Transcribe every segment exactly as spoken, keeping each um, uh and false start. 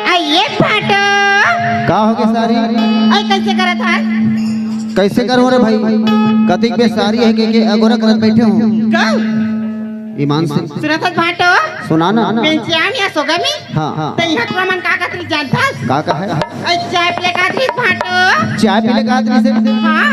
आइए भाटो। का होगे सारी? अई, कैसे करत हस? कैसे करूं रे भाई? कतिक बे सारी हे के, के अगोरा करत बैठे हंव। का? ईमान से। सुनत हस भाटो? सुना ना। बेंचिया में या सोगा में? हाँ, हाँ। त इहां के मन का कहत रहिस जानथस? का कहे? अई, चाय पी ले कहत रहिस भाटो। चाय पी ले कहत रहिस? हाँ।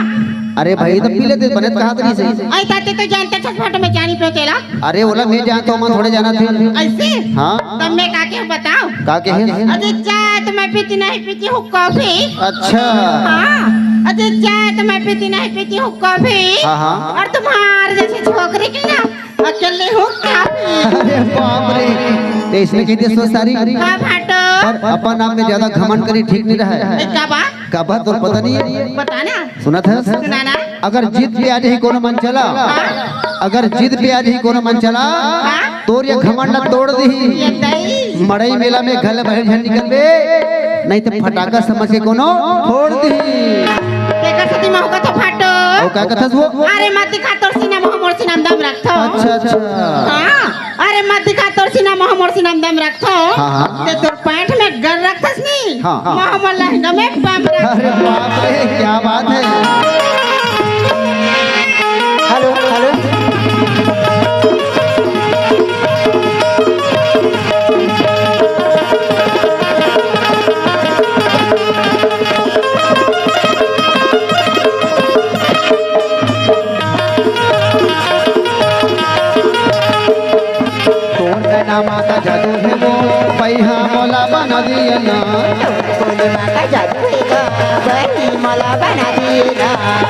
अरे भाई, त पी लेते, बने त कहत रहिस। अई, त तैं तो जानत हस भाटो, मैं जानी पे तेला। अरे ओला मैं जानत हंव, मैं थोड़े जानत हंव। अइसे? हाँ। तब मैं का केहेंव बताओ? का केहेस? अरे चाय तो मैं पीती नहीं, पीती हूँ कॉफी। अच्छा। हाँ। अरे चाय तो मैं पीती नहीं, पीती हूँ कॉफी। हाँ, हाँ। और तुम्हार जैसी छोकरी के ना अकेली हूँ काफी। अरे बाप रे, त इसमें कहि देस वो सारी। हाँ भाटो। पर अपन आप में ज्यादा घमंड करे ठीक नहीं रहे। ए, का बा? का बा तोर पता नहीं हे? बता ना। सुनत हस? सुना ना। अगर जिद पे आ जाही कोनो मन चला, हाँ। अगर जिद पे आ जाही कोनो मन चला, हाँ। तोर ये घमंड ला तोड़ दिही। ये दई। मड़ई मेला में घल बाहिर झन निकलबे, नहीं त फटाका समझ के कोनो फोड़ दिही। तेकर सेती महू कथों भाटो। अउ का कथस वो? अरे मत दिखा तोर सीना महू मोर सीना में दम रखथों। अच्छा, अच्छा। हाँ। अरे मत दिखा तोर सीना महू मोर सीना में दम रखथों। हाँ, हाँ। ते तोर पैंट में गन रखथस नी। हाँ, हाँ। महू मोर लहंगा में बम रखथों। अरे बाप रे, क्या बात है। Hello, hello. तोर नैना मा का जादू हे वो, पइहा मोला बना दिए ना।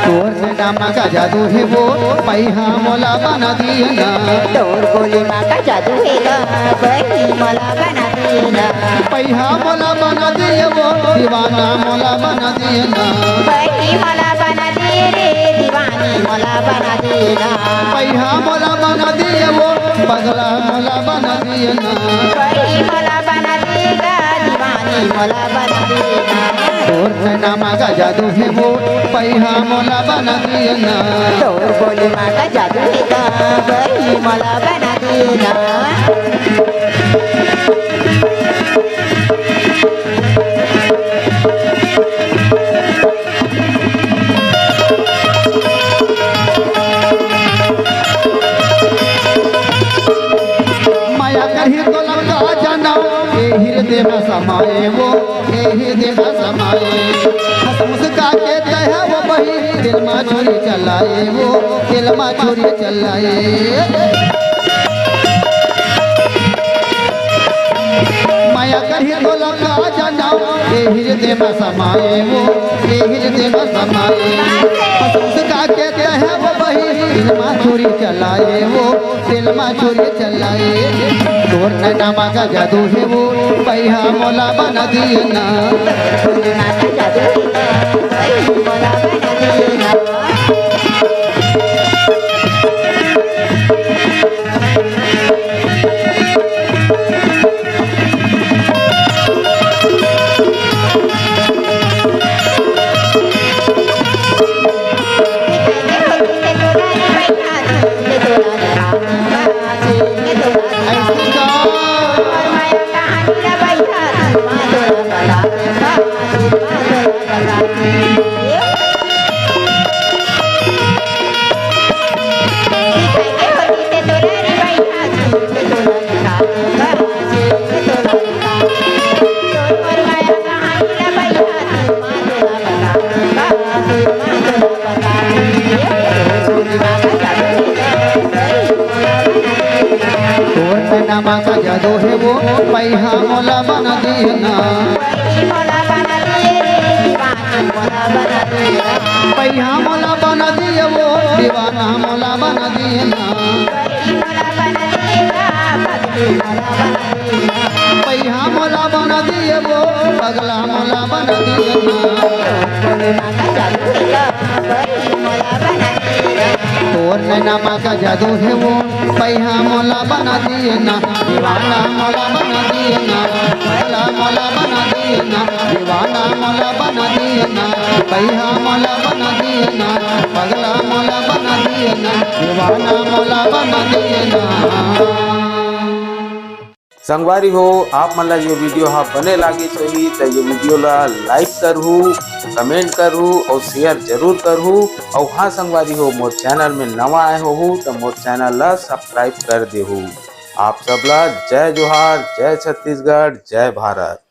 तोर नैना मा का जादू हे वो, पइहा मोला बना दिए ना। पइहा मोला बना दिए वो, दीवाना मोला बना दिए ना। पइहा मोला बना दिए वो, पगला मोला बना दिए ना। तोर नैना मा का जादू हे वो, पइहा मोला बना दिए ना। मया करही तोला का जाना, ए हृदय में समाए वो, ए हृदय में समाए। हंस मुस्का के तैं हा वो बही, दिल मा छुरी चलाए वो, दिल मा छुरी चलाए। मया करही तोला का जाना, ए हृदय मा समाए वो, ए हृदय मा समाए। हंस मुस्का के तैं हा वो बही, दिल मा छुरी चलाए वो, दिल मा छुरी चलाए। तोर नैना मा का जादू हे वो, पइहा मोला बना दिए ना। पैहा मोला बना दिए ना, पैहा मोला बना दिए वो, दीवाना मोला बना दिए ना। पैहा मोला बना दिए वो, पगला मोला बना दिए ना। तोर नैना मा का जादू हे वो, पैहा मोला बना दिए ना। दीवाना मोला बना दिए ना, पगला मोला बना दिए ना। दीवाना मोला बना दिए ना, पैहा मोला बना दिए ना, पगला मोला बना दिए ना, दीवाना मोला बना दिए ना। संगवारी हो, आप मन ला ये वीडियो हा बने लागिस होही त ये वीडियो ला like करहू, comment करहू और share जरूर करहू। और हाँ संगवारी हो, मोर चैनल में नवा आए होहू त मोर चैनल ला subscribe कर देहू। आप सब ला जय जोहार, जय छत्तीसगढ़, जय भारत।